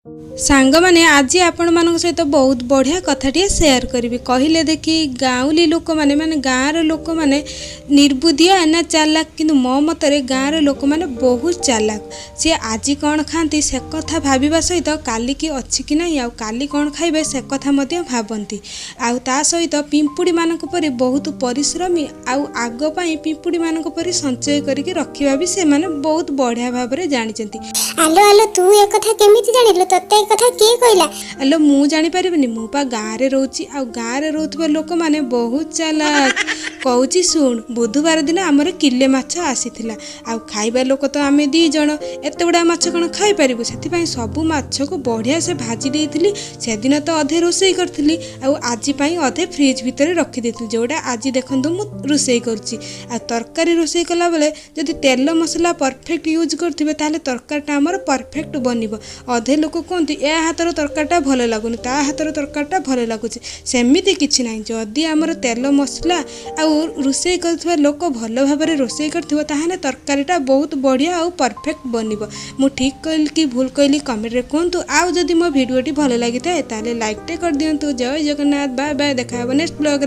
ସାଙ୍ଗମାନେ, ଆଜି ଆପଣମାନଙ୍କ ସହିତ ବହୁତ ବଢ଼ିଆ କଥାଟିଏ ସେୟାର କରିବି। କହିଲେ ଦେଖି, ଗାଉଁଲି ଲୋକମାନେ, ମାନେ ଗାଁର ଲୋକମାନେ ନିର୍ବୁଦ୍ଧିଆ ନା ଚାଲାକ? କିନ୍ତୁ ମୋ ମତରେ ଗାଁର ଲୋକମାନେ ବହୁତ ଚାଲାକ। ସିଏ ଆଜି କ'ଣ ଖାଆନ୍ତି ସେ କଥା ଭାବିବା ସହିତ କାଲିକି ଅଛି କି ନାହିଁ ଆଉ କାଲି କ'ଣ ଖାଇବେ ସେ କଥା ମଧ୍ୟ ଭାବନ୍ତି। ଆଉ ତା ସହିତ ପିମ୍ପୁଡ଼ିମାନଙ୍କ ପରି ବହୁତ ପରିଶ୍ରମୀ ଆଉ ଆଗ ପାଇଁ ପିମ୍ପୁଡ଼ିମାନଙ୍କ ପରି ସଞ୍ଚୟ କରିକି ରଖିବା ବି ସେମାନେ ବହୁତ ବଢ଼ିଆ ଭାବରେ ଜାଣିଛନ୍ତି। ଆଲୋ ଆଲୋ, ତୁ ଏ କଥା କେମିତି ଜାଣିଲୁ? ତତେ ଏ କଥା କିଏ କହିଲା? ଆଲୋ, ମୁଁ ଜାଣିପାରିବିନି? ମୁଁ ପା ଗାଁରେ ରହୁଛି ଆଉ ଗାଁରେ ରହୁଥିବା ଲୋକମାନେ ବହୁତ ଚାଲାକ। କହୁଛି ଶୁଣ। ବୁଧବାର ଦିନ ଆମର କିଲେ ମାଛ ଆସିଥିଲା। ଆଉ ଖାଇବା ଲୋକ ତ ଆମେ 2 ଜଣ, ଏତେ ଗୁଡ଼ା ମାଛ କ'ଣ ଖାଇପାରିବୁ? ସେଥିପାଇଁ ସବୁ ମାଛକୁ ବଢ଼ିଆ ସେ ଭାଜି ଦେଇଥିଲି। ସେଦିନ ତ ଅଧେ ରୋଷେଇ କରିଥିଲି ଆଉ ଆଜି ପାଇଁ ଅଧେ ଫ୍ରିଜ୍ ଭିତରେ ରଖିଦେଇଥିଲି, ଯେଉଁଟା ଆଜି ଦେଖନ୍ତୁ ମୁଁ ରୋଷେଇ କରୁଛି। ଆଉ ତରକାରୀ ରୋଷେଇ କଲାବେଳେ ଯଦି ତେଲ ମସଲା ପରଫେକ୍ଟ ୟୁଜ୍ କରୁଥିବେ, ତାହେଲେ ତରକାରୀଟା ଆମର ପରଫେକ୍ଟ ବନିବ। ଅଧେ ଲୋକ କୁହନ୍ତି, ଏ ହାତର ତରକାରୀଟା ଭଲ ଲାଗୁନି, ତା ହାତର ତରକାରୀଟା ଭଲ ଲାଗୁଛି। ସେମିତି କିଛି ନାହିଁ। ଯଦି ଆମର ତେଲ ମସଲା ଆଉ ରୋଷେଇ କରୁଥିବା ଲୋକ ଭଲ ଭାବରେ ରୋଷେଇ କରିଥିବ, ତାହେଲେ ତରକାରୀଟା ବହୁତ ବଢ଼ିଆ ଆଉ ପରଫେକ୍ଟ ବନିବ। ମୁଁ ଠିକ୍ କହିଲି କି ଭୁଲ କହିଲି, କମେଣ୍ଟରେ କୁହନ୍ତୁ। ଆଉ ଯଦି ମୋ ଭିଡ଼ିଓଟି ଭଲ ଲାଗିଥାଏ, ତାହେଲେ ଲାଇକ୍ଟେ କରିଦିଅନ୍ତୁ। ଜୟ ଜଗନ୍ନାଥ, ବାଏ ବାଏ, ଦେଖା ହେବ ନେକ୍ସଟ ବ୍ଲଗ୍ରେ।